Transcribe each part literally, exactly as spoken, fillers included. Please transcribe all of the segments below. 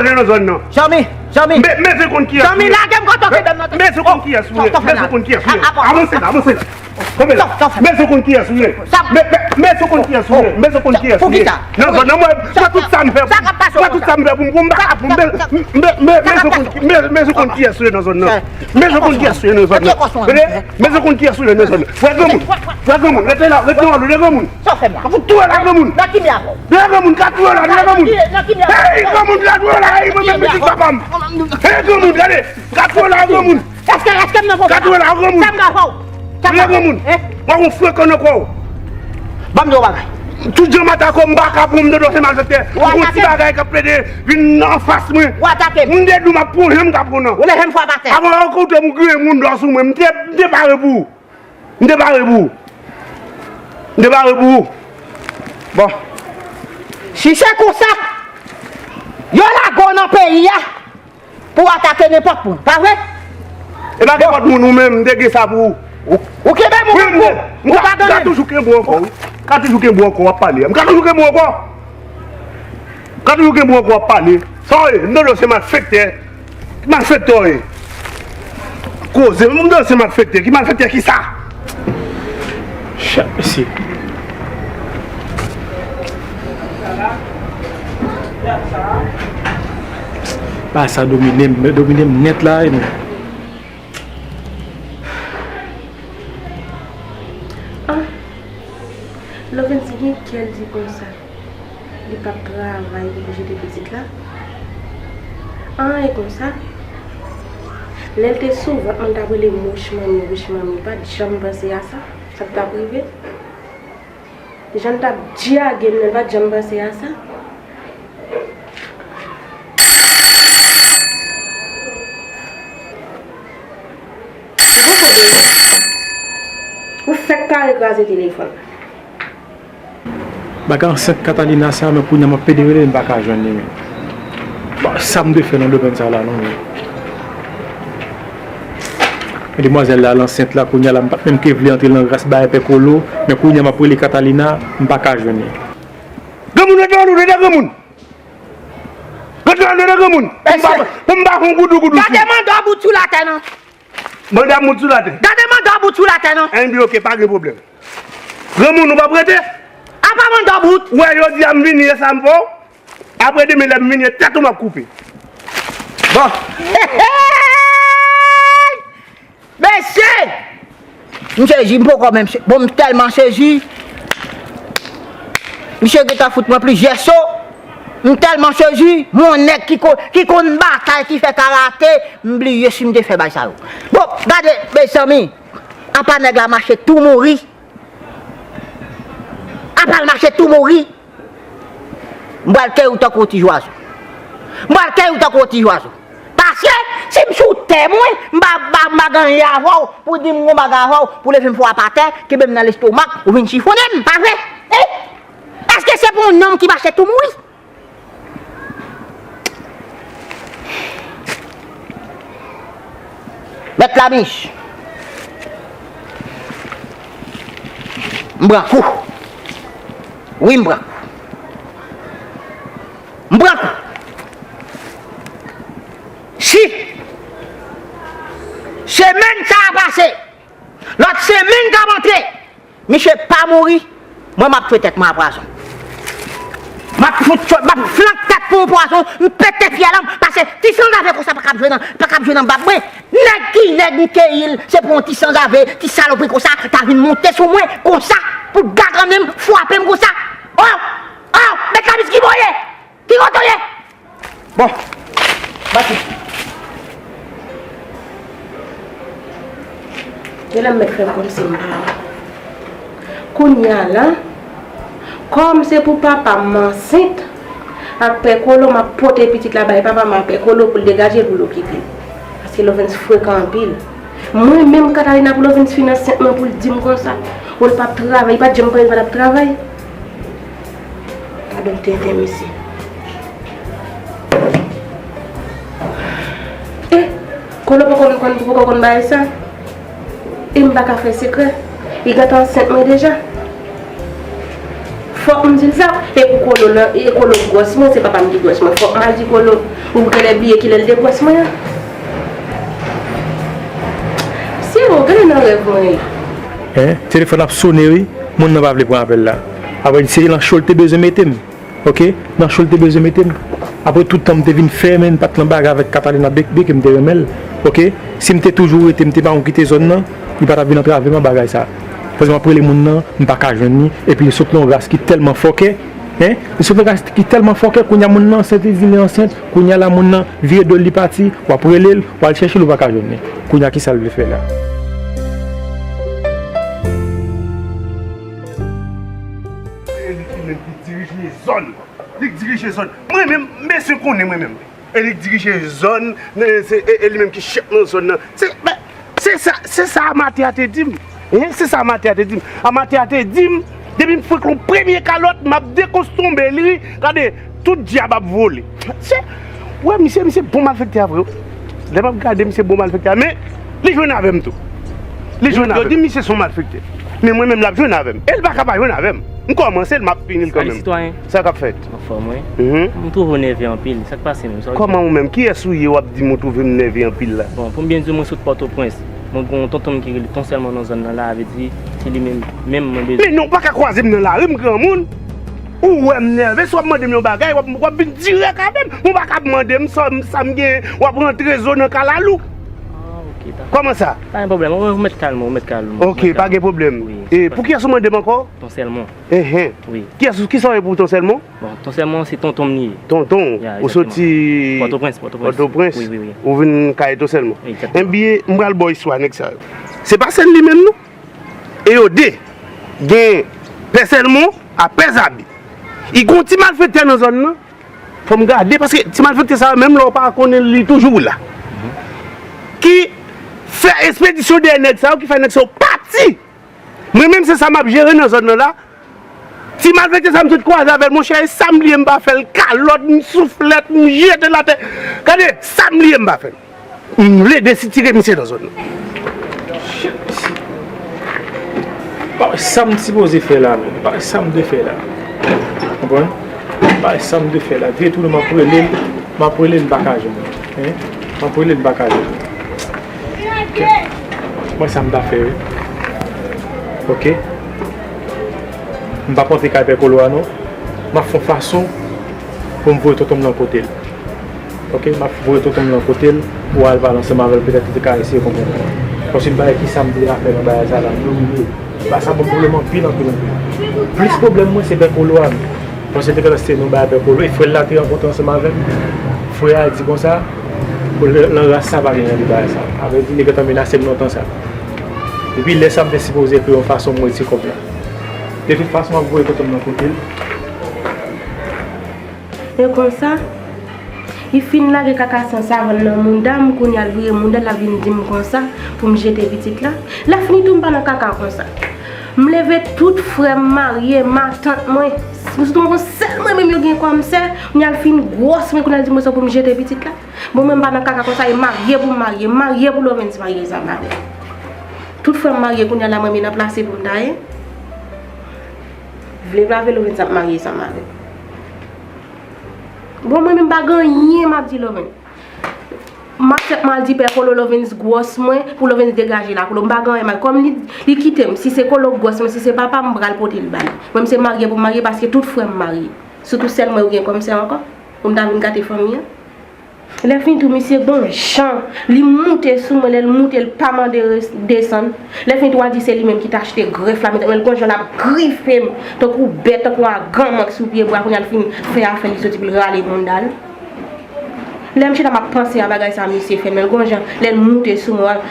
Nan zòn nan. Zanmi, zanmi. Men, men se konn kiyès ou ye. Zanmi, lage m kote w kenbe m nan. Men se konn kiyès ou ye. Men se konn kiyès ou ye. Avanse la, avanse la. Kanpe la. Men se konn kiyès ou ye. Men, men, men se konn kiyès ou ye. Men se konn kiyès ou ye. Nan zòn nan, mwen, mwen tout sa m fè pou, mwen tout sa m fè pou m, pou m baka pou m, men, men, men, men se konn, men, men se konn kiyès ou ye nan zòn nan. Men se konn kiyès ou ye nan zòn nan. Men se konn kiyès ou ye nan zòn nan. Frè granmoun, frè granmoun, rete la, rete la, rete granmoun. Sa w fè m la? Ou touye la granmoun. Nan ki mi avè w? Dèyè granmoun, ka touye la, dèyè granmoun. Nan ki mi avè w? Hey, granmoun, ka touye la, hey, mwen menm pitit papa m. Hey, granmoun, gade, ka touye la granmoun. Èske, èske m nan pwoblèm? Ka touye la granmoun. Sa m ka fè w? Sa m ka fè w? Dèyè granmoun. Hein? Mwen gon frekan nan kò w. Ban m di w yon bagay. Tout jan m atake w, m pa ka pran m dodo se malfektè. Ou gon ti bagay k ap plede vin anfas mwen. Ou atake m. M te di w m ap pran jan m ka pran nan. Ou leve m fwa pa tè. Avan w koute m griyen moun dò sou mwen. M te, m te pare pou ou. M te pare pou ou. M te pare pou ou. Bon. Si se konsa, yo lage w nan peyi a pou w atake nenpòt moun, pa vre? E pa nenpòt moun ou menm, m te gen sa pou ou. Ou, ou kenbe m ou pa pran. Ou pa donnen m. M ka toujou kenbe w ankò, wi. M ka toujou kenbe w ankò, w ap pale. M ka toujou kenbe w ankò. M ka toujou kenbe w ankò, w ap pale. Sa w ye? M tande w se malfektè. Malfektè w ye. Koze, m di w se malfektè. Ki malfektè ki sa? Chat mesye. Ba sa domine m, domine m nèt la, e men. Ah, Lovens gen kè l di konsa. Li p ap travay pou l jete pitit la. An, e konsa. Lè l te sou vant mwen, l t ap rele m wouch manmi, wouch manmi. Li pa t janm panse a sa, sa k t ap rive. Jan l t ap dyage m nan, li pa t janm panse a sa. Ou poko dòmi. Ou fèk kare kraze telefòn. Bagay ansent Catalina sa, men kounye a m ap pede rele l, m pa ka jwenn li, men. Bon, sa m dwe fè nan domèn sa la, non, men. Men demwazèl la, l ansent la, kounye a la, m pa t menm ke vle antre nan ras bagay Pè Kolo, men kounye a m ap rele Catalina, m pa ka jwenn li. Granmoun, rete nan wout, rete granmoun. Rete nan wout, rete granmoun. Pou m pa, pou m pa fè yon goudou goudou sou ou. Gade manda bout sou latè, non. Manda bout sou latè. Gade manda bout sou latè, non. Enben, oke, pa gen pwoblèm. Granmoun, ou p ap rete? Apa manda bout? Ou wè, jodi a m vini, e sa m fè w. Apre demen, lè m vini, e tèt ou m ap koupe. Bon. Mesye! M sezi, m poko menm se-, bon, m tèlman sezi. Misye gentan fout mwen plizyè so. M tèlman sezi, m wè yon nèg ki ko-, ki konn batay, ki fè karate, m bliye si m te fè bagay sa yo. Bon, gade, mezanmi, apa nèg la mache tou mouri. Apa l mache tou mouri. M pral kèy ou tankou yon ti zwazo. M pral kèy ou tankou yon ti zwazo. Paske, si m sou tè mwen, m pa, m pa, m pa gen anyen avè w, pou di m gon bagay avè w, pou leve m fwa pa tè, kenbe m nan lestomak, ou vin chifonnen m, pa vre? Hein? Èske se pou yon nonm ki mache tou mouri? Mèt Lamich. M pran kou. Wi, m pran kou. M pran kou. Si semèn sa a pase, lòt semèn k ap antre, misye pa mouri, mwen m ap fè tèt mwen a pwazon. M ap fout, m ap flank tèt mwen a pwazon, m pete fyèl an, paske ti sanzave konsa pa kab jwe nan, pa kab jwe nan bab mwen. Nèg ki nèg m keyi l, se pou yon ti sanzave, ti salopri konsa, ta vin monte sou mwen, konsa, pou gagannen m, frape m konsa. Oh! Oh! Mèt Lamich, ki bò w ye? Ki kote w ye? Bon. Pati. Genlè m mèt fè m kòmsi m pa wè. Kounye a la, kòm se pou papa m ansent ak Pè Kolo, m ap pote pitit la bay papa m ak Pè Kolo pou l degaje l, pou l okipe l. Paske Lovens frekan anpil. Mwen menm, Catalina, pou Lovens fin ansent mwen, pou l di m konsa, ou l p ap travay, li pa t janm pare, li pa t ap travay. Gadon tenten misye. E, Kolo poko konn, poko konn bagay sa. E m pa ka fè sekrè. Li gentan ansent mwen deja. Fòk m di l sa, e pou Kolo nan, e Kolo gwòs mwen, se papa m ki gwòs mwen. Fòk m al di Kolo, ou genlè bliye kilè l te gwòs mwen an. Sero, gade nan rèv mwen ye. Hein? Telefòn ap sone wi. Moun nan pa vle pran apèl la. Apre se nan cho l te bezwen mete m. Ok? Nan cho l te bezwen mete m. Apre tout tan m te vin fèmen, m pa t nan bagay avèk Catalina Be-, Beke, m te renmen l. Ok? Si m te toujou rete, m te pa konn kite zòn nan, li pa t ap vin antrave m nan bagay sa. Paske m ap rele moun nan, m pa ka jwenn li, epi li sot nan yon ras ki tèlman fòkè, hein? Li sot nan yon ras ki tèlman fòkè, kounye a moun nan ansent, li di li ansent, kounye a la moun nan vire do l, li pati, w ap rele l, w al chèche l, ou pa ka jwenn li. Kounye a kisa l vle fè la? E li ki menm ki dirije zòn. Li k dirije zòn. Mwen menm, mesye konnen mwen menm. E li k dirije zòn, e, se, e, e li menm ki chèf nan zòn nan. Se, ben, se sa, se sa amatè a te di m. Hein, se sa amatè a te di m. Amatè a te di m, depi m fouke yon premye kalòt, m ap dekostonbe li. Gade, tout dyab ap vole. Se, wè, misye, misye bon malfektè a vre wi. Lè m ap gade, misye bon malfektè a, men li jwenn avè m tou. Li jwenn avè m. Yo di misye se yon malfektè. Men mwen menm, l ap jwenn avè m. E l pa ka pa jwenn avè m. M kòmanse l, m ap fini l kanmenm. Salut, sitwayen. Sa k ap fèt? Anfòm, wi. Mhm. M twouve w nève anpil. Sa k pase menm? Sa w di? Kòman ou menm? Kiyès ou ye w ap di m ou twouve m nève anpil la? Bon, pou m byen di w, mwen sot Pòtoprens. Mwen gen yon tonton m ki rele Ton Sèlman nan zòn nan la, vle di, se li menm, menm mwen bezwen. Men non, ou pa ka kwaze m nan lari, m granmoun. Ou wè m nève, si w ap mande m yon bagay, w ap, w ap vin dirèk avè m. Ou pa ka ap mande m sa, sa m gen, w ap rantre zo nan kalalou. Ah, ok, dakò. Kòman sa? Pa gen pwoblèm, ou mèt kalme w, ou mèt kalme w. Ok, pa gen pwoblèm. Wi, e pou kiyès ou mande m ankò? Ton Sèlman. Enhen. Wi. Kiyès, kisa w ye pou Ton Sèlman? Bon, Ton Sèlman se tonton m li ye. Tonton, ou soti Pòtoprens, Pòtoprens. Pòtoprens. Wi, wi, wi. Ou vin kay Ton Sèlman. Egzakteman. Enbyen, m pral ba w istwa nèg sa yo. Se pa sèl li menm non. E yo de. Gen Pè Sèlman a Pè Zabi. I gon ti malfektè nan zòn nan. Fò m gade, paske ti malfektè sa yo, menm lè w pa konnen li toujou la. Ki fè espedisyon dèyè nèg sa yo, ki fè nèg sa yo pati. Mwen menm se sa m ap jere nan zòn nan la. Ti malfektè sa m sot kwaze avè l, monchè, e sa m bliye m pa fè l kalòt, m souflèt, m jete l atè. Gade, sa m bliye m pa fè l. M vle desitire misye nan zòn nan. Shit, misye. Pa wè sa m sipoze fè la, menm. Pa wè sa m dwe fè la. Konprann? Pa wè sa m dwe fè la. Vye tounen m ap rele l, m ap rele l, m pa ka jwenn li. Hein? M ap rele l, m pa ka jwenn li. Ok. Mwen sa m ta fè wi. Ok. M pa p antre kay Pè Kolo a non. M ap fè yon fason pou m voye tonton m nan kote l. Ok, m ap voye tonton m nan kote l pou al pale ansanm avè l, petèt li te ka eseye konprann mwen. Paske m pa wè kisa m te ka fè nan bagay sa la, m domine. Bagay sa ban m pwoblèm anpil, anpil, anpil. Plis pwoblèm mwen se Pè Kolo a menm. Paske te gentan se nou bay Pè Kolo, e frè l la te rankontre ansanm avè m. Frè a di konsa, nan ras sa pa gen nan bagay sa. Sa vle di, li gentan menase m lontan sa. Depi lè sa m te sipoze kreye yon fason m retire kòb la. De tout fason, m ap voye tonton m nan kote l. E konsa, li fin lage kaka san savann nan mouda m, kounye a l vire mouda l, l ap vin di m konsa pou m jete pitit la. Lè fini tou, m pa nan kaka konsa. M leve tout frè m marye, matant mwen, m sot yon sèl mwen menm yo gen kòm sè, kounye a l fin gwòs mwen, kounye a l di m konsa pou m jete pitit la. Bon, mwen m pa nan kaka konsa, e marye pou m marye, m marye pou Lovens marye zanmi avè l. Tout frè m marye, kounye a la mwen menm nan plase pou m ta ye. Vle pa vle Lovens ap marye zanmi avè l. Bon, mwen menm pa gen anyen m ap di Lovens. M ap fèk mal di Pè Kolo Lovens gwòs mwen, pou Lovens degaje la pou l. M pa gen anyen mal. Kòm li, li kite m, si se Kolo gwòs mwen, si se papa m, m pral pote l ba li. Mwen, m se marye pou m marye, paske tout frè m marye. Sitou sèl mwen yo gen kòm sè ankò, pou m ta vin gate fanmi an. Lè fini tou, misye gon jan, li moute sou mwen, lè l moute, l pa mande res-, desann. Lè fini tou, w a di se li menm ki t achte grèf la, men l gon jan l ap grife m, tankou bèt, tankou aganmank sou pye bwa, kounye a l fin fè afè li soti pou l rale mouda l. Lè m chita, m ap panse a bagay sa misye fè m, men l gon jan, lè l moute sou mwen,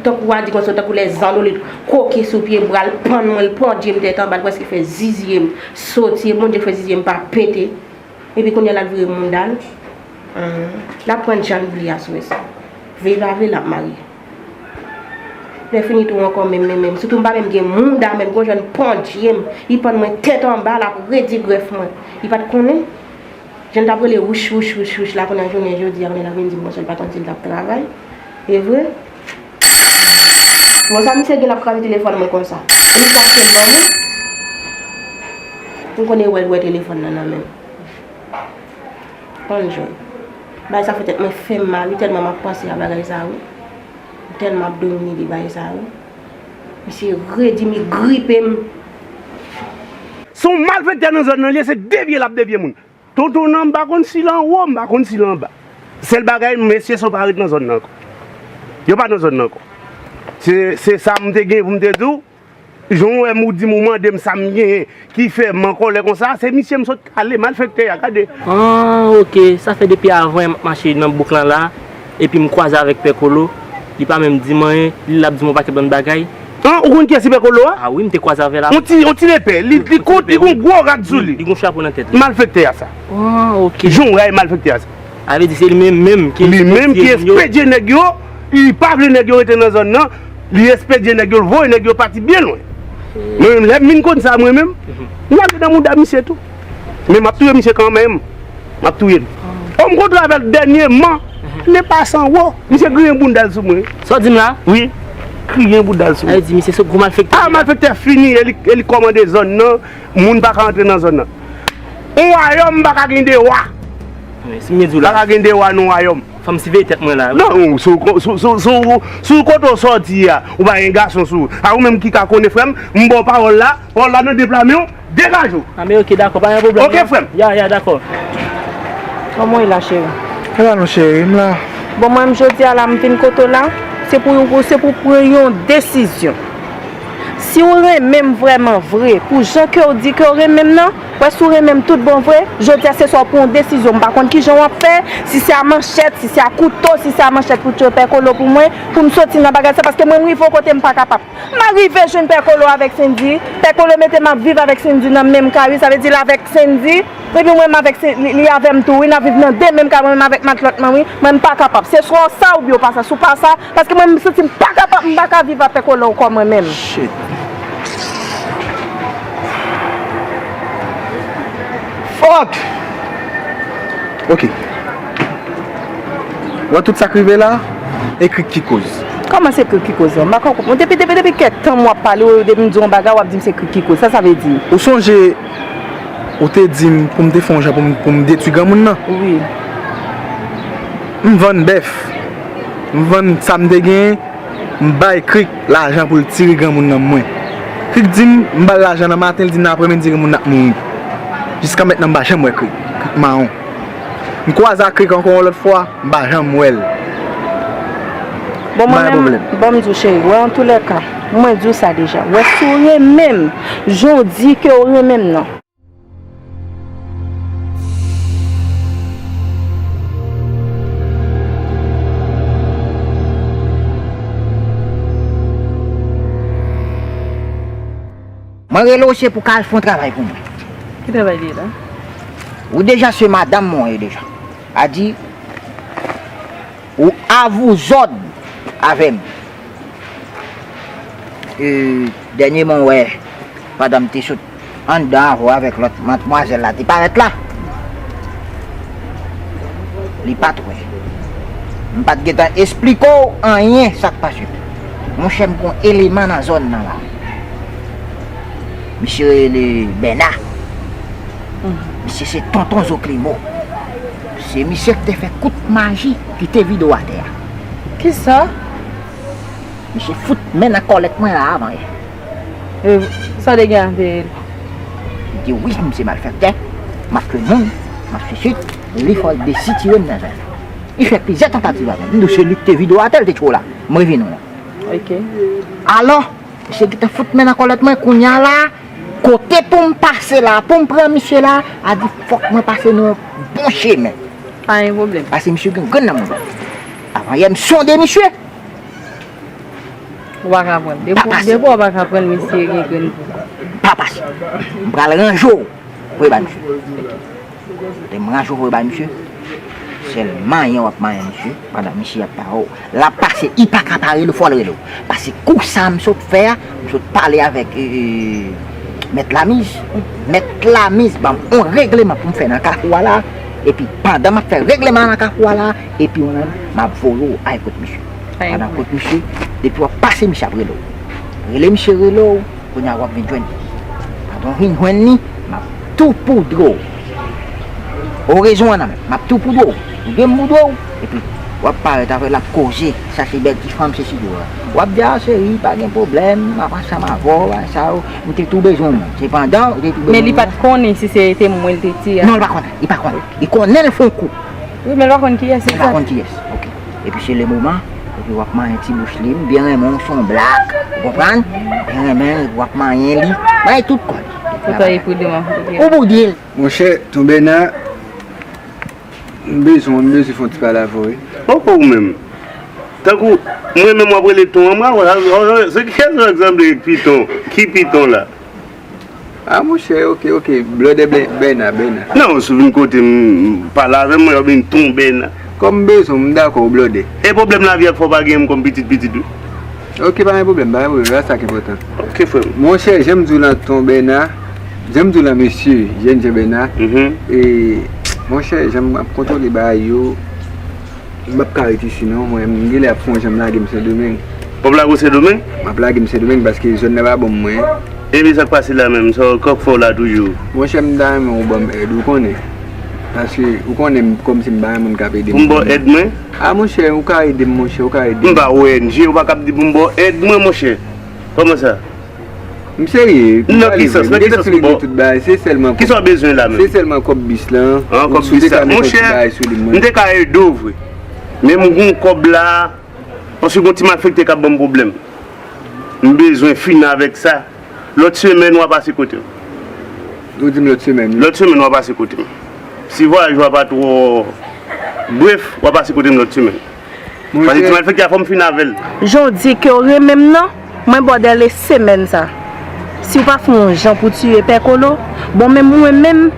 tankou w a di konsa, tankou lè zanno li koke sou pye bwa l, pann mwen, l pandye m tèt anba, l prèske fè zizye m soti, e Bondye k fè zizye m pa pete. Epi kounye a l al vire mouda l. L ap pran Jan li a sou mesye. Vle pa vle, l ap marye. Lè fini tou ankò, menm, menm, menm. Sitou m pa menm gen mouda, menm gon jan l pandye m. Li pann mwen tèt anba, l ap redi grèf mwen. Li pa t konnen. Jan l t ap rele wouch, wouch, wouch, wouch la, kounye a jounen jodi a, kounye a l ap vin di m konsa, l pa konn si l t ap travay. E vre? Bon, sa misye gen l ap kraze telefòn mwen konsa. E misye achte l ban mwen. M konnen wè l wè telefòn nan nan men m. Konn jwenn. Bagay sa fè tèt mwen fè m mal wi, tèlman m ap panse a bagay sa wi. Tèlman m ap domine de bagay sa wi. Misye redi m, li gripe m. Se yon malfektè nan zòn nan li ye, se devye l ap devye moun. Tonton nan, m pa konn si l anwo, m pa konn si l anba. Sèl bagay, mesye sa yo pa ret nan zòn nan ankò. Yo pa nan zòn nan ankò. Se, se sa m te gen pou m te di w. Jan w wè m ou di m ou mande m sa m genyen ki fè m an kòlè konsa, se misye m sot kale, malfektè a, gade. Ah, ok. Sa fè depi avan yè m ap mache nan bouk lan la, epi m kwaze avèk Pè Kolo. Li pa menm di m anyen, li l ap di m yon pakèt bann bagay. An, ou konn kiyès ki Pè Kolo a? Ah wi, m te kwaze avè l. On ti, on ti lepè, li, li kout, li gon gwo rad sou li. Li gon chapo nan tèt li. Malfektè a sa. Ah, ok. Jan w rayi malfektè a sa. A vle di se li menm menm ki Li menm ki espedye nèg yo, li pa vle nèg yo rete nan zòn nan, li espedye nèg yo, l voye nèg yo pati byen lwen. Mwen menm, lè m vin konn sa mwen menm, m lage nan mouda misye tou. Men m ap touye misye kanmenm. M ap touye l. Oh, m kontre avè l dènyèman, ne pa san wo. Misye griyen bounda l sou mwen. Sa w di m la? Wi. Griyen bounda l sou mwen. Sa vle di misye se gwo malfektè. Ah, malfektè fini, e li, e li kòmande zòn nan, moun pa ka antre nan zòn nan. On wayòm pa ka gen de wa. Men, si m byen di w la. Pa ka gen de wa nan wayòm. Fò m siveye tèt mwen la, wi. Non, sou, sou, sou, sou, sou kote w sòti a, ou pa gen gason sou ou. A ou menm ki ka konnen, frè m, m ba w pawòl la, pawòl la nan de pla men w, degaje w. Ah, men ok, dakò, pa gen pwoblèm. Ok, frè m. Ya, ya, dakò. Kòman w ye la, cheri? Sa va non, cheri, m la. Bon, mwen menm jodi a la, m vin kote w la, se pou, se pou pran yon desizyon. Si w renmen m vrèman vre, pou jan ke w di ke w renmen m nan, wè si w renmen m tout bon vre, jodi a se swa w pran yon desizyon, m pa konn kijan w ap fè, si se a manchèt, si se a kouto, si se a manchèt pou w tchwe Pè Kolo pou mwen, pou m soti nan bagay sa, paske mwen m rive yon kote m pa kapab. M a rive jwenn Pè Kolo avèk Sendy, Pè Kolo mete m ap viv avèk Sendy nan menm kay, sa vle di l avèk Sendy, epi mwen m avèk Sen-, li, li avè m tou, wi, n ap viv nan de menm kay, mwen menm avèk matlòt mwen, wi, mwen m pa kapab. Se swa w sa oubyen w pa sa, si w pa sa, paske mwen m santi m pa kapab, m pa ka viv ak Pè Kolo ankò mwen menm. Shit. Fuck! Ok. Wè tout sa k rive la, e Krik ki koz. Kòman se Krik ki koz lan? M pa ka konprann. Depi, depi, depi kèk tan m w ap pale w, depi m di w yon bagay, w ap di m se Krik ki koz. Sa sa vle di? Ou sonje, ou te di m pou m te fè yon jan pou m, pou m detwi granmoun nan? Wi. M vann bèf. M vann sa m te genyen. M bay Krik lajan pou l tire granmoun nan mwen. Krik di m, m ba l lajan nan maten, l di m nan aprèmidi granmoun nan ap mouri. Jiska mentnan m pa janm wè Krik. Krik mawon. M kwaze ak Krik ankò yon lòt fwa, m pa janm wè l. Bon, mwen menm, bon, m di w cheri, wè, antoulèka, mwen di w sa deja. Wè, si w renmen m, jan w di ke w renmen m nan. Mwen rele w se pou ka al fè yon travay pou mwen. Ki travay li ye la? Ou deja se madanm mwen ye deja. A di, ou avouzòd avè m. E, dènyèman, w wè, pandan m te sot anndan avè w avèk lòt madmwazèl la te parèt la, li pa t wè. M pa t gentan esplike w anyen sa k pase. Monchè, m gon eleman nan zòn nan la. Misye rele Bèna. Misye se tonton Zoklimo. Se misye k te fè kout maji ki te vide w atè a. Kisa? Misye fout men nan kòlèt mwen la avan yè. E, sa w te gen avè l? Li di wi, m se malfektè, m ap tchwe moun, m ap swisit, li fò l desitire m nan zòn nan. Li fè plizyè tantativ avè m. M di w se li k te vide w atè, l te tchwe w la. M revin w la. Ok. Alò, misye gentan fout men nan kòlèt mwen, kounye a la, kote pou m pase la, pou m pran misye la, a di fòk mwen pase nan yon bon chemen. Pa gen pwoblèm. Paske misye gen grenn nan mouda. Avan yè m sonde misye. Ou pa ka pran l. Depi, depi w pa ka pran l, misye gen grenn pou. Pa pase. M pral ranje w. Voye bay misye. Lè m ranje w voye bay misye, sèl manyen w ap manyen misye, pandan misye ap pare w, l ap pase, li pa ka pa rele w, fò l rele w. Pase kou sa m sot fè a, m sot pale avèk, e, e, mèt Lamiz. Mèt Lamiz ban m yon regleman pou m fè nan kafou a la, epi pandan m ap fè regleman an nan kafou a la, epi ou menm, m ap voye w al kot misye. Pandan w kot misye, depi w ap pase, misye ap rele w. Rele misye, rele w, kounye a w ap vin jwenn li. Pandan w vin jwenn li, m ap Tou poudre w. Orezon an nan men. M ap tou poudre w. Ou gen m poudre w. Epi, w ap parèt avè l ap koze. Chache bèl ti fanm, se si dwa. W ap di, a, cheri, pa gen pwoblèm, m ap ansanm avè w, bagay sa yo. M te tou bezwen w. Sepandan, ou te tou bezwen w. Men li pa t konnen si se te mwen l te tiye a. Non, li pa konnen. Li pa konnen. Li konnen l fè yon kou. Wi, men l pa konn kiyès li. Li pa konn kiyès. Ok. Epi se le moman, epi w ap manyen ti bouch li. M byen renmen w, se yon blag. Ou konprann? Byen renmen, w ap manyen li. Manyen tout kò li. Poutan e pou demen. Ok. Ou boudil. Monchè, Ton Bèna, m bezwen w, m bezwen fè yon ti pale avè w, wi. Poko ou menm. Tankou, mwen menm w ap rele Ton an, mwen, se kiyès w sanble ak Piton? Ki Piton la? A, monchè, ok, ok. Blòdè Bè-, Bèna, Bèna. Non, si w vin kote m, m pale avè m, mwen, w ap vin Ton Bèna. Kòm m bezwen w, m dakò, blòdè. E pwoblèm lavi a k fè w pa genyen m kòm pitit, pitit, wi. Ok, pa gen pwoblèm, pa gen pwoblèm. Se sa k enpòtan. Ok, frè m. Monchè, jan m di w lan, Ton Bèna, jan m di w lan, mesye, jèn jan Bèna, mhm, e, monchè, jan m ap kontwole bagay yo, m p ap ka ret isi non, mwen, m genlè ap fè yon jan m lage m Sendomeng. W ap lage w Sendomeng? M ap lage m Sendomeng paske zòn nan pa bon pou mwen. Ebyen, sa k pase la menm? Sa w, kòk fè w la toujou? Monchè, m ta renmen w ban m èd, ou konnen. Paske, ou konnen, m, kòmsi m pa gen moun k ap ede m. Pou m ba w èd mwen? A, monchè, ou ka ede m, monchè, ou ka ede m. M pa O N G, ou pa kab di pou m ba w èd mwen, monchè. Kòman sa? M serye. Nan ki sans? Nan ki sans pou ba w? Tout bagay, se sèlman kòb. Kisa w bezwen la menm? Se sèlman kòb bis lan. An, kòb bis la. Monchè, m te ka ede w vre. Men m gon kòb la, paske gon ti malfektè k ap ban m pwoblèm. M bezwen fini avèk sa. Lòt semèn, w a pase kote m. Ou di m lòt semèn, wi. Lòt semèn, w a pase kote m. Si vwayaj ou a pa twò brèf, w a pase kote m lòt semèn. Paske ti malfektè a, fò m fin avè l. Jan w di ke w renmen m nan, mwen ba w dèlè semèn sa. Si w pa fè yon jan pou tiye Pè Kolo, bon, men mwen menm,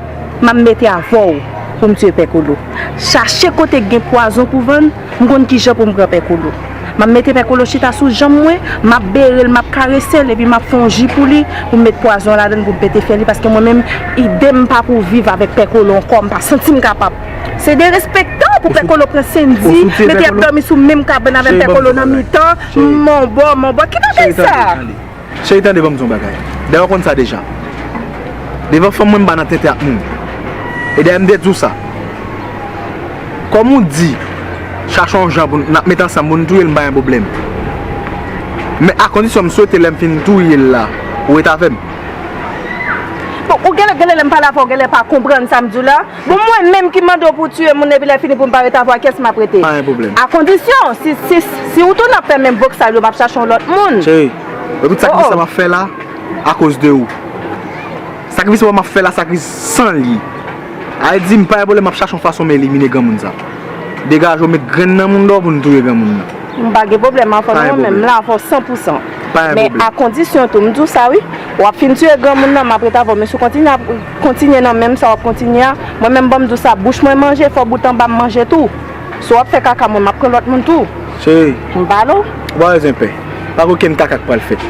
m ap mete avè w pou m tiye Pè Kolo. Chache kote k gen pwazon pou vann, m konn kijan pou m pran Pè Kolo. M ap mete Pè Kolo chita sou janm mwen, m ap bere l, m ap karese l, epi m ap fè yon ji pou li, pou m met pwazon ladan l, pou m pete fyèl li, paske mwen menm, ide m pa pou viv avèk Pè Kolo ankò, m pa santi m kapab. Se derespektan pou Pè Kolo pran Sendy, mete y ap dòmi sou menm kabann avèk Pè Kolo nan mitan, m on bò, m on bò. Ki bagay sa? Cheri, tande, ban m di yon bagay. Dayè, w konn sa deja. Devan fanm mwen, m pa nan tenten ak moun. E dayè, m te di w sa. Kòm ou di, chache yon jan pou n ap met ansanm pou n touye l, m pa gen pwoblèm. Men a kondisyon, m swete lè m fin touye l la, ou ret avè m. Bon, ou genlè, genlè lè m pale avè w, genlè pa konprann sa m di w la. Bon, mwen menm ki mande w pou w tiye moun epi lè fini pou m pa ret avè w, ak kiyès m ap rete? Pa gen pwoblèm. A kondisyon, si, si, si w tounen ap fè menm boksal yo, m ap chache yon lòt moun. Cheri, epi sakrifis sa m ap fè la, akoz de ou. Sakrifis sa m ap fè la, sakrifis san li. A di m pa gen pwoblèm, m ap chache yon fason m elimine granmoun sa. Degaje w, met grenn nan moun dò pou n touye granmoun nan. M pa gen pwoblèm avè w non, mwen menm m la avè w san pou san. Men a kondisyon tou, m di w sa wi, w ap fin tiye granmoun nan, m ap ret avè w, men si w kontinye ap kontinye nan menm sa w ap kontinye a, mwen menm ban m di w sa, bouch mwen manje, fò bout anba m manje tou. Si w ap fè kaka mwen, m ap pran lòt moun tou. Cheri. M pale w. Ou pa bezwen pè. Pa gen okenn kaka k pral fèt.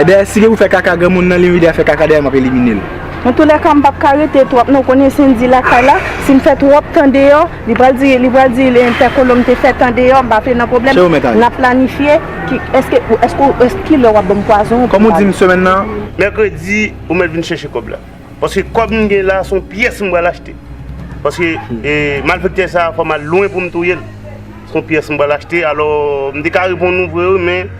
E dayè, si gen pou fè kaka granmoun nan, li vide a fè kaka dayè, m ap elimine l. Nan toulèka, m p ap ka rete twòp non, w konnen Sendy lakay la, si m fè twòp tan deyò, li pral di, li pral di, Pè Kolo m te fè tan deyò, m pa vle nan pwoblèm. Cheri, ou mèt ale. N ap planifye, ki, èske, èske, èske, kilè w ap ban m pwazon an pou m ale? Kòm ou di m semèn nan. Mèkredi, ou mèt vin chèche kòb la. Paske kòb m gen la, se yon pyès m pral achte. Paske, e, malfektè sa a, fò m al lwen pou m touye l. Se yon pyès m pral achte, alò, m te ka reponn ou vre wi, men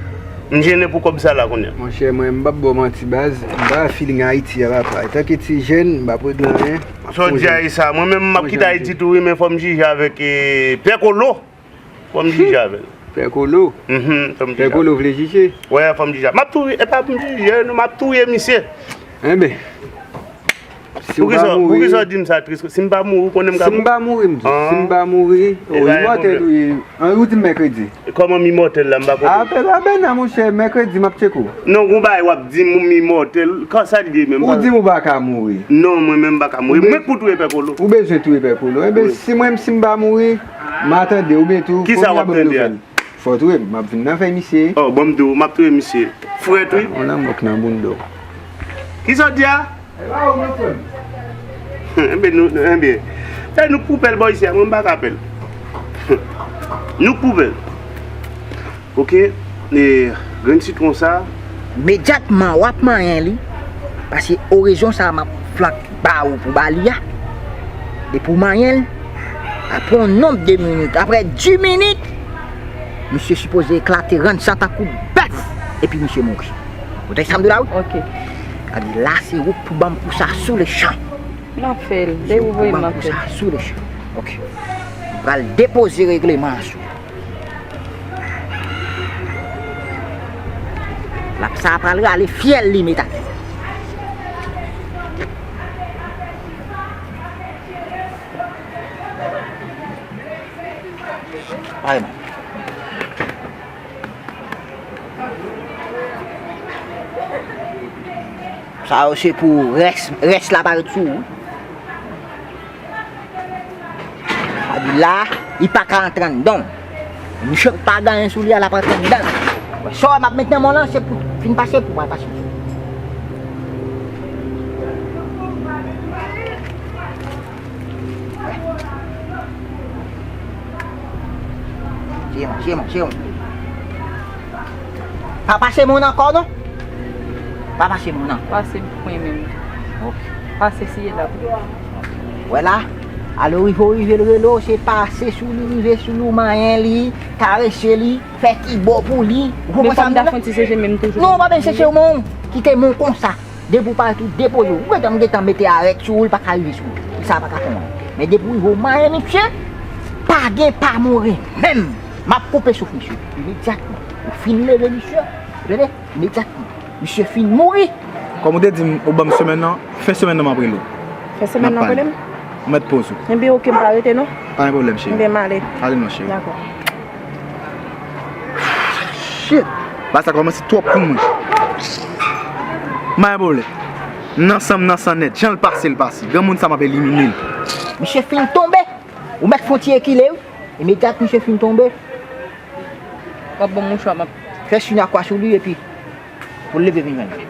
m jennen pou kòb sa la kounye a. Monchè, mwen, m p ap ba w manti, baz. M pa feeling Ayiti a, papa. Etanke ti jèn, m p ap regle anyen. Sa w di a, e sa. Mwen menm, m ap kite Ayiti tou wi, men fò m jije avèk, e, Pè Kolo. Fò m jije avè l. Pè Kolo? Mhm, fò m jije avè l. Pè Kolo vle jije? Wè, fò m jije. M ap touye, e pa pou m jije, non, m ap touye misye. Enben, si w pa mouri. Poukisa w di m sa, Tris? Si m pa mouri, ou konnen m ka mouri? Si m pa mouri, m di, si m pa mouri, o, imòtèl ou ye. An, ou di m mèkredi. Kòman m imòtèl la, m pa konprann. A, pè, pa pè nan, monchè, mèkredi, m ap tcheke w. Non, gon bagay w ap di m, m imòtèl. Kòman sa l ye menm? Ou di m ou pa ka mouri. Non, mwen menm m pa ka mouri. Mwen k pou touye Pè Kolo. Ou bezwen touye Pè Kolo. Enben, si mwen, si m pa mouri, m a tande, oubyen tou, kisa w ap tande a? Fò w touye m, m ap vin nan fèy misye. Oh, bon, m di w, m ap touye misye. Frèt, wi. Yon lanmò k nan bounda w. Kisa w di a? Enben, nou, enben. Fè nou k pou pèl bò isi a, mwen m pa ka pèl. Nou k pou pèl. Ok, e, grenn sitwon sa. Imedyatman, w ap manyen li. Paske orezon sa a, m ap flak ba ou pou ba li a, depi w manyen l, apre yon nonb de minit, apre dis minit, misye sipoze eklate, rann san tankou bèf, epi misye mouri. Ou tande sa m di w la, wi? Ok. Sa di la, se ou k pou ban m kou sa sou le chan. M ap fè l. Se ou k pou ban m kou sa sou le chan. Ok. M pral depoze regleman an sou ou. Lap sa a pral rale fyèl li met atè. Ay, man. Sa yo se pou rès, rès la parèt sou ou. Sa di la, li pa ka antre anndan. Misye pa gen anyen sou li a, l ap antre anndan. Sa w wè m ap met nan men w lan, se pou fin pase, pou pral pase. Siye mwen, siye mwen, siye mwen. Pa pase moun ankò non. Pa pase moun ankò. Pase mwen menm. Ok. Pase siye la. Wè la, alò rive w rive l rele w, se pase sou li, rive sou li, w manyen li, karese li, fè ti bo pou li. Ou konprann sa m di w la? Non, w pa bezwen seche w, men kite men w konsa. Depi w parèt ou depoze w. Ou gentan, m gentan mete arèt sou ou, li pa ka rive sou ou. Sa pa ka fè w anyen. Men depi w rive w manyen misye, pa gen pa more menm. M ap koupe souf misye. Imedyatman. Ou fin leve misye. Ou tande? Imedyatman. Misye fin mouri. Kòm ou te di m, ou ban m semèn nan, fen semèn nan m ap rele w. Fen semèn nan w ap rele m? Ou mèt poze w. Ebyen, ok, m pa rete non. Pa gen pwoblèm, cheri. Ebyen, m ale. Ale non, cheri. Dakò. Shit! Bagay sa kòmanse twòp pou mwen. M pa gen pwoblèm. Nan san m, nan san nèt. Jan l pase, l pase. Granmoun sa, m ap elimine l. Misye fin tonbe. Ou mèt fè yon ti rekile, wi. Imedyat misye fin tonbe. W ap ban m mouchwa, m ap fè siy nan kwa sou li, epi pou l leve vin jwenn mwen.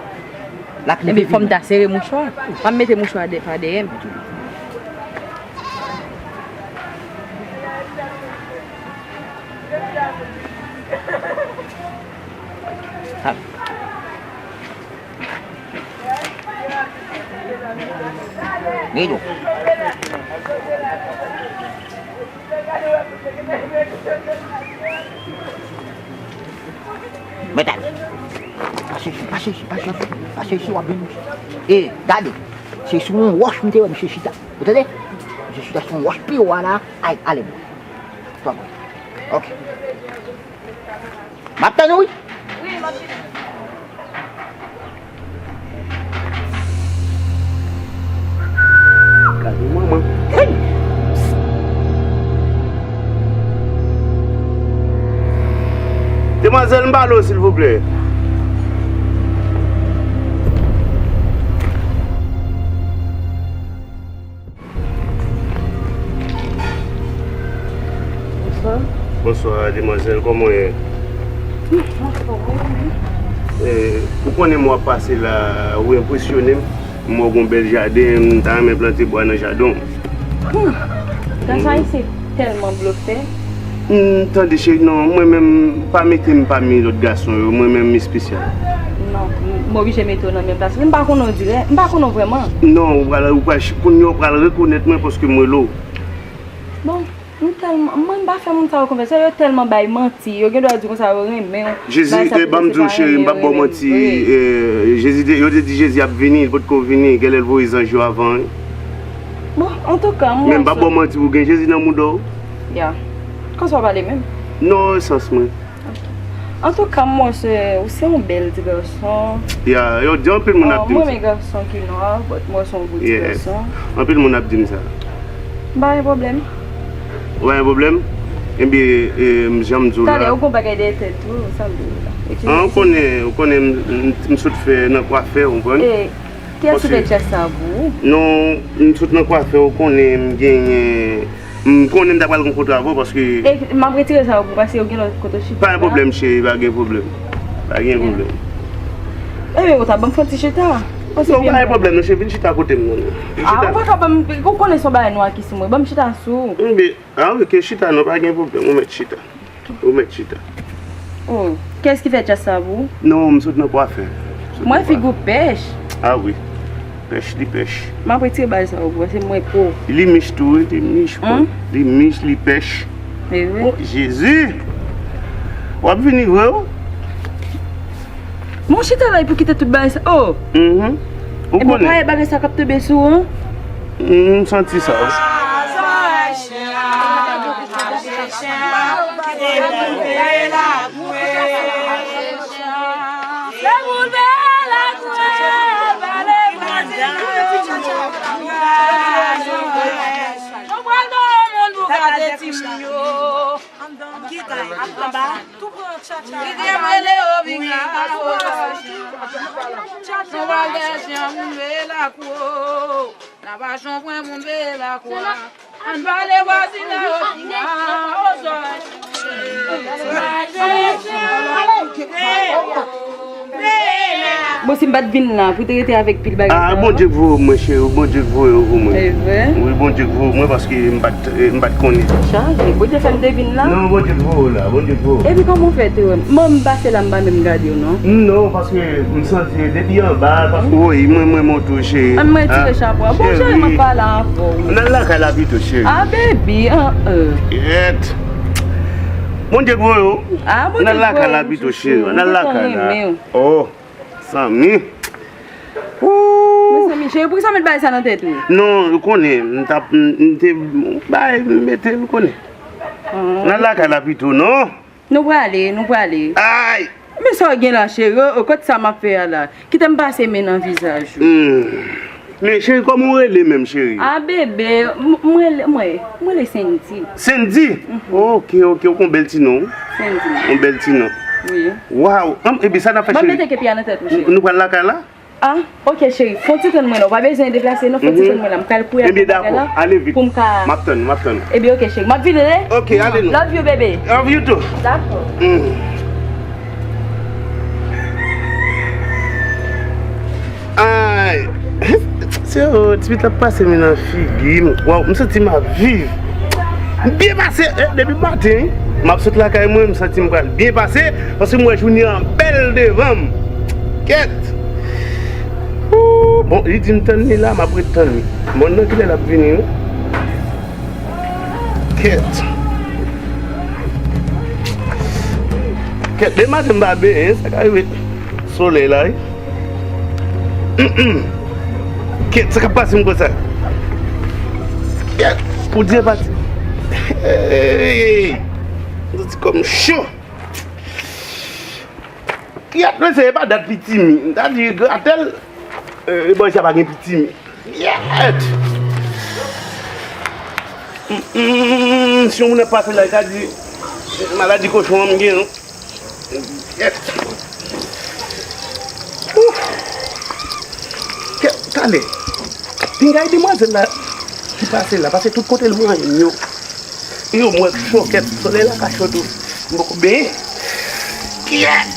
L ap leve vin jwenn mwen. Epi fò m ta sere mouchwa. M ap mete mouchwa dè, pa dèyè m. Mèt ale. Pase isi, pase isi, pase isi, pase isi, w ap vin. E, gade, se sou yon wòch m te wè misye chita. Ou tande? Misye chita sou yon wòch pi wo a la, ay, ale bò. Twa bò. Ok. M ap tann ou, wi. Wi, m ap vini. Gade manman. Hey! Demwazèl, m pale w, silvouplè. Bonswa. Bonswa, demwazèl, kòman w ye? Hmm, m anfòm, wi, wi. Eh, ou konnen m w ap pase la, ou enpresyone m. M wè w gen yon bèl jaden, m ta renmen plante bwa nan jaden w. Hmm. Gason ayisyen tèlman blofè. Hmm, tande cheri, non, mwen menm, pa mete m pami lòt gason yo, mwen menm m espesyal. Non, m oblije mete w nan menm plas. M pa konnen w dirèk, m pa konnen w vrèman. Non, ou pral, ou pral, kounye a w pral rekonèt mwen paske m rele w. Bon, m tèlman, mwen m pa fè moun sa yo konfyans, yo tèlman bay manti, yo gen dwa di konsa yo renmen w. Jezi, eh, ban m di w cheri, m p ap ba w manti, eh, Jezi te, yo te di Jezi ap vini, li potko vini, genlè l voye zanj yo avan, wi. Bon, antouka, m wè. Men m p ap ba w manti, ou gen Jezi nan mouda w. Ya. Konsa w pale menm? Non, sans mwen. Antouka, m wè se, ou se yon bèl ti gason. Ya, yo di, anpil moun ap di m sa. Mwen renmen gason ki nwa, but m wè se yon gwo ti gason. Anpil moun ap di m sa. M pa gen pwoblèm. Ou pa gen pwoblèm? Ebyen, e, m, jan m di w la. Talè, ou gon bagay dèyè tèt ou, sa m di w la. An, ou konnen, ou konnen m, m, m sot fè nan kwafè, ou konprann? E, kiyès ki fè tchèch sa pou ou? Non, m sot nan kwafè, ou konnen m genyen M konnen m ta pral gen kontra avè w paske. E, m ap retire sa yo pou, paske yo gen lòt kote w chita. Pa gen pwoblèm, cheri, pa gen pwoblèm. Pa gen pwoblèm. Ebyen, ou ta ban m fon ti chita. Non, pa gen pwoblèm, non, cheri, vin chita kote m, non, non. Vin chita. A, ou pa ka ban m, ou konnen se yon bagay nwa ki sou mwen. Ban m chita sou. Ebyen, a, ok, chita, non, pa gen pwoblèm, ou mèt chita. Ou mèt chita. Oh, kiyès ki fè tchèch sa pou ou? Non, m sot nan kwafè. M wè figi w pèch. A wi. Pèch, li pèch. M ap retire bagay sa yo pou se mwen po. Li mich tou, wi, li mich, po. Li mich, li pèch. E vre? Oh, Jezi! W ap vini vre, wi. Mon chita la, pou kite tout bagay sa. Oh! Mhm. Ou konnen. E bon, pa e bagay sa k ap tonbe sou ou, an? M santi sa, wi. N ap achte yon moun veye lakwa. N ap achte yon pwen moun veye lakwa. Ann pale vwazinay yo piga, ozòy. Bon, si m pa t vin la, pou te rete avèk pil bagay sa yo. Ah, Bondye k voye w mwen, cheri, Bondye k voye w pou mwen. E vre? Wi, Bondye k voye w mwen, paske m pa t, eh, m pa t konnen. Chaje, Bondye fè m te vin la. Non, Bondye k voye w la, Bondye k voye w. Epi kòman w fè te wè m? Mwen, m pase la, m pa menm gade w, non. Non, paske m santi depi anba, paske. Woy, mwen, mwen monte w, cheri. Ann mwen retire chapo a. Bon, cheri, mwen pa la ankò, wi. Ann al lakay la pito, cheri. Ah, baby, an, an. Yèt. Bondye k voye w. Ah, Bondye k voye w. Ann al lakay la pito, cheri. Ann al lakay la. Oh, zanmi. Ooh. Mezanmi, cheri, poukisa w met bagay sa nan tèt ou? Non, ou konnen, m t ap, m, m te bay, m mete, ou konnen. Ann al lakay la pito, non. Nou prale, nou prale. Ay! Men sa w gen la, cheri? O, o, kote sa m ap fè a la? Kite m pase men nan vizaj ou. Hmm. Men cheri, kòman w rele menm, cheri? Ah, bebe, m, mwen rele, mwen, mwen rele Sendy. Sendy? Mhm. Ok, ok, ok, yon bèl ti non. Sendy. Yon bèl ti non. Wi. Waw, ann, epi sa n ap fè, cheri? Ban m mete kepi a nan tèt ou, cheri. Nou, nou pral lakay la? Ah, ok, cheri. Fè yon ti tann mwen la. Ou pa bezwen deplase, non. Fè yon ti tann mwen la. M pral kouri ak bagay la pou m ka. Ebyen, dakò. Ale vit. M ap tann, m ap tann. Ebyen, ok, cheri. M ap vin, tande? Ok, ale non. Love you, bebe. Love you too. Dakò. Mm. Ay. Se, oh, ti pit la pase men nan figi m. Waw, m santi m ap viv. M byen pase, eh, depi maten, wi. M ap sot lakay mwen, m santi m pral byen pase, paske m wè jounen an bèl devan m. Kèt. Ooh, bon, li di m tann li la, m ap ret tann li. Bon, nan kilè l ap vini, wi? Kèt. Kèt, demen maten m pa benyen, sa ka rive. Solèy la, wi. Kèt, sa k ap pase m konsa? Kèt, pou Dye pati. Hey! M santi kò m cho. Kèt, mesye, e pa dat pitimi. M ta di, gratèl, eh, bò sa pa gen pitimi. Kèt! Mm, mm, si yon moun ap pase la, li ta di, maladi kochon an m gen, non? Kèt! Ooh! Kèt, tande. Pinga e demwazèl la ki pase la, pase tout kote l manyen m yo. Yo, mwen cho kèt, solèy la ka cho tou. M poko benyen. Kèt!